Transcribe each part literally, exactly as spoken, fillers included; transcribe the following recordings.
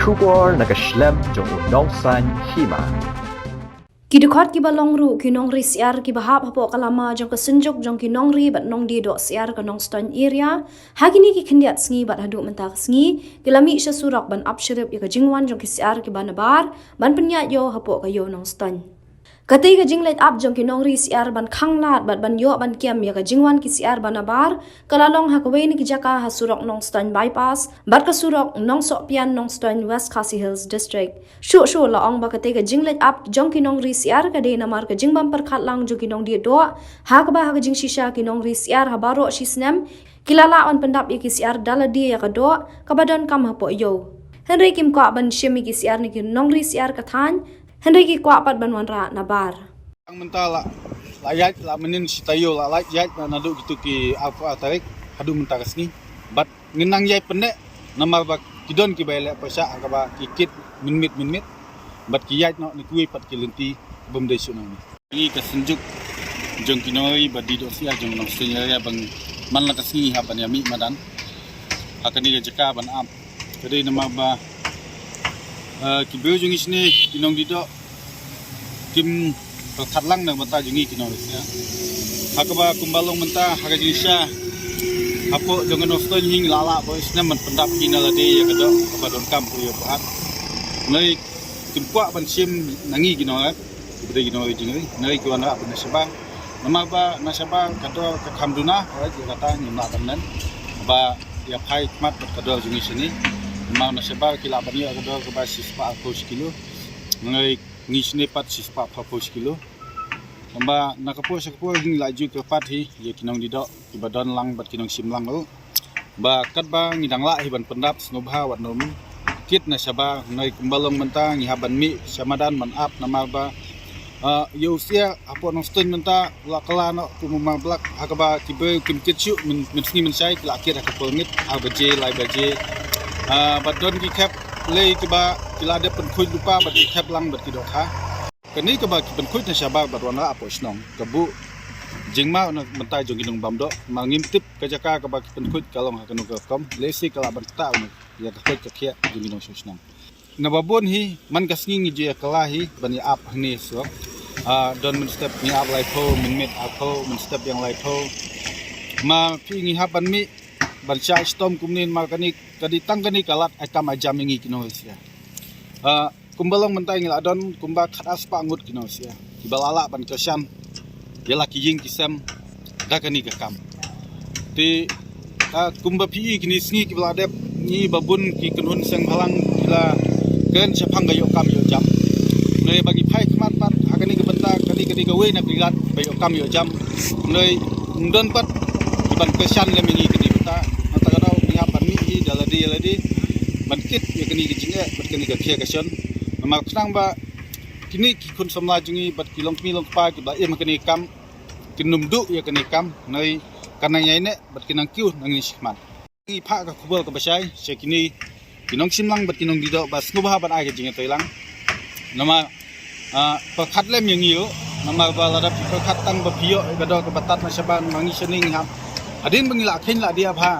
Khubor na ka shlem jong u Nongsaiñ Hima. Ki dkhot kiba long ruh ki nongri syiar kiba hap hapoh ka lama jong ka Synjuk jong ki nongri bad nongdie doh syiar ka Nongstoiñ area, ha kine ki khyndiat sngi bad haduh mynta ka sngi, ki la mih sha surok ban ap syrip ïa ka jingwan jong ki syiar kiba nabar ban pynïaid ïew hapoh ka ïew Nongstoiñ. Katei ka jingleit ap jong ki nongri syiar ban khanglad bad ban ïoh ban kem ïa ka jingwan ki syiar ba nabar, ka la long ha kawei na ki jaka ha surok Nongstoiñ Bypass bad ka surok Nongsohpian Nongstoiñ, West Khasi Hills District. Shuh shuh la ong ba katei ka jingleit ap jong ki nongri syiar ka dei namar ka jingbym pyrkhat lang jong ki nongdie doh, ha kaba ha ka jingshisha ki nongri syiar ha baroh shi snem ki la lah ban pyndap ïa ki syiar da lade ïa ka doh kaba donkam hapoh ïew. Hynrei kim kwah ban shim ïa ki syiar na ki nongri syiar ka thaiñ, hynrei ki kwah pat ban wanrah nabar. Tang mynta la, la ïaid, la mynnin shi taïew la, la ïaid na, naduh kitu ki arphew ar tarik haduh mynta ka sngi. Bad ngin nang ïaid pynneh namar ba ki don kiba ïaleh pyrshah ha kaba ki kit mynmiet mynmiet. Bad ki ïaid noh na kiwei pat ki lynti bym dei shuh nangne. Ngi ka Synjuk jong ki nongri ba die doh syiar jong Nongstoiñ area ba man la ka sngi hap ban ïa mih madan ha kane ka jaka ban ap. Ka dei namar ba, eh, ki briew jong ngi shane ki nongdie doh kim pyrkhat lang na ka bynta jong ngi ki nongri syiar. Ha kaba kumba long mynta ha ka jingshisha hapoh jong ka Nongstoiñ hi ngi la lah ba snem ban pyndap hi na lade ïa ka doh kaba donkam hapoh ïew ba ar. Ngi kim kwah ban shim na ngi ki nongri, kiba dei ki nongri jingri, ngi ki wanrah ban na shabar. Namar ba na shabar ka doh ka kham duna, ïa kata ngim lah ban len. Ba ïa phai khmat bad ka doh jong ngi shane. Namar na shabar ki lah ban ïoh ka doh kaba shispah arphew shi kilo. Ngi, ngi shane pat shispah phraphew shi kilo. Namar na ka por sha ka por ngi la ju kyrpad hi ïa ki nongdie doh kiba don lang bad ki nongshim lang ruh. Ba katba ngi dang lah hi ban pyndap sngewbha wat nym kit na shabar, ngi kumba long mynta ngi hap ban mih sha madan ban ap namar ba, ah, ïew syiar hapoh Nongstoiñ mynta la kylla noh kum u mar blak ha kaba ki briew kim kit shuh myn, mynsngi mynshai ki la kit ha ka por ngit ar baje lai baje. Ah, bad don ki khep lei kiba ki la dep pynkhuid lypa bad ki khep lang bad ki dohkha. Kane kaba ki pynkhuid na shabar bad wanrah hapoh shnong ka buh jingma na ka bynta jong ki nongbam doh, namar ngim tip ka jaka kaba ki pynkhuid ka long ha kano ka rukom, lehse ka lah ban ktah ïa ka khuid ka khiah jong ki nongshong shnong. Naba bun hi man ka sngi ngi ju ïa kylla hi ban ïa ap hangne surok. Ah, don mynstep ngi ap laiphew, mynmiet arphew, mynstep ïa laiphew. Ma phi ngi hap ban mih ban shah shitom kumne namar kane ka dei tang kane ka lad ai kam ai jam ïa ngi ki nongri syiar. Ah, kumba long mynta ngi la don kumba khatar spah ngut ki nongri syiar kiba la lah ban kyrshan ïa la ki ïing ki sem da kane ka kam. Te, ah, kumba phi i kine sngi kiba la dep ngi ba bun ki kynhun seng bhalang ki la kren shaphang ka ïoh kam ïoh jam. Hynrei ba ngi phai khmat pat ha kane ka bynta kane ka dei kawei na ka lad ba ïoh kam ïoh jam. Hynrei ym don pat ki ban kyrshan lem ïa ngi kane ka bynta. Nangta ka daw ngi hap ban mih hi da lade ïa lade ban kit ïa kane ka jingeh bad kane ka khia ka shon. Namar khnang ba kine ki khun samla jong ngi bad ki longkmie longkpa kiba im ha kane ka kam kin ym duh ïa kane ka kam, hynrei kan nang ïaineh bad kin nang kiew nangne shakhmat. Ngi phah ka khubor kaba shai sha kine ki nongshim lang bad ki nongdie doh ba sngewbha ban ai ka jingïatreilang. Namar, ah, pyrkhat lem ïa ngi ruh, namar ba lada phi pyrkhat tang ba phi ïoh ka doh kaba tad na shabar, ma ngi shane ngi hap. Hadien ba ngi la kheiñ la die bha,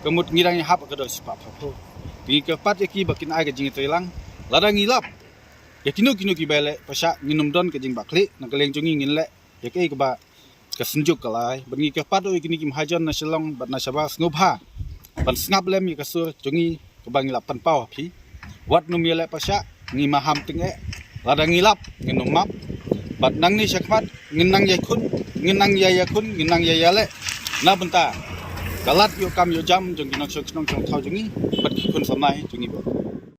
ka mut ngi dang ïahap ka doh shispah phraphew. Ngi kyrpad ïa ki ba kin ai ka jingïatreilang. Lada ngi lap ïa kino kino kiba ïaleh pyrshah, ngin ym don ka jingbakla, na ka liang jong ngi ngin leh ïa kaei kaba ka Synjuk ka la ai. Bad ngi kyrpad ïa kine ki mahajon na Shillong bad na shabar sngewbha ban sngap lem ïa ka sur jong ngi kaba ngi la pynpaw ha phi. Wat nym ïaleh pyrshah, ngi maham tyngeh. Lada ngi lap ngin ym map. Bad nangne shakhmat ngin nang ïakhun, ngin nang ïa ïakhun, ngin nang ïa ïaleh na bynta ka lad ïoh kam ïoh jam jong ki nongshong shnong shong thaw jong ngi bad ki khun samla jong ngi bad.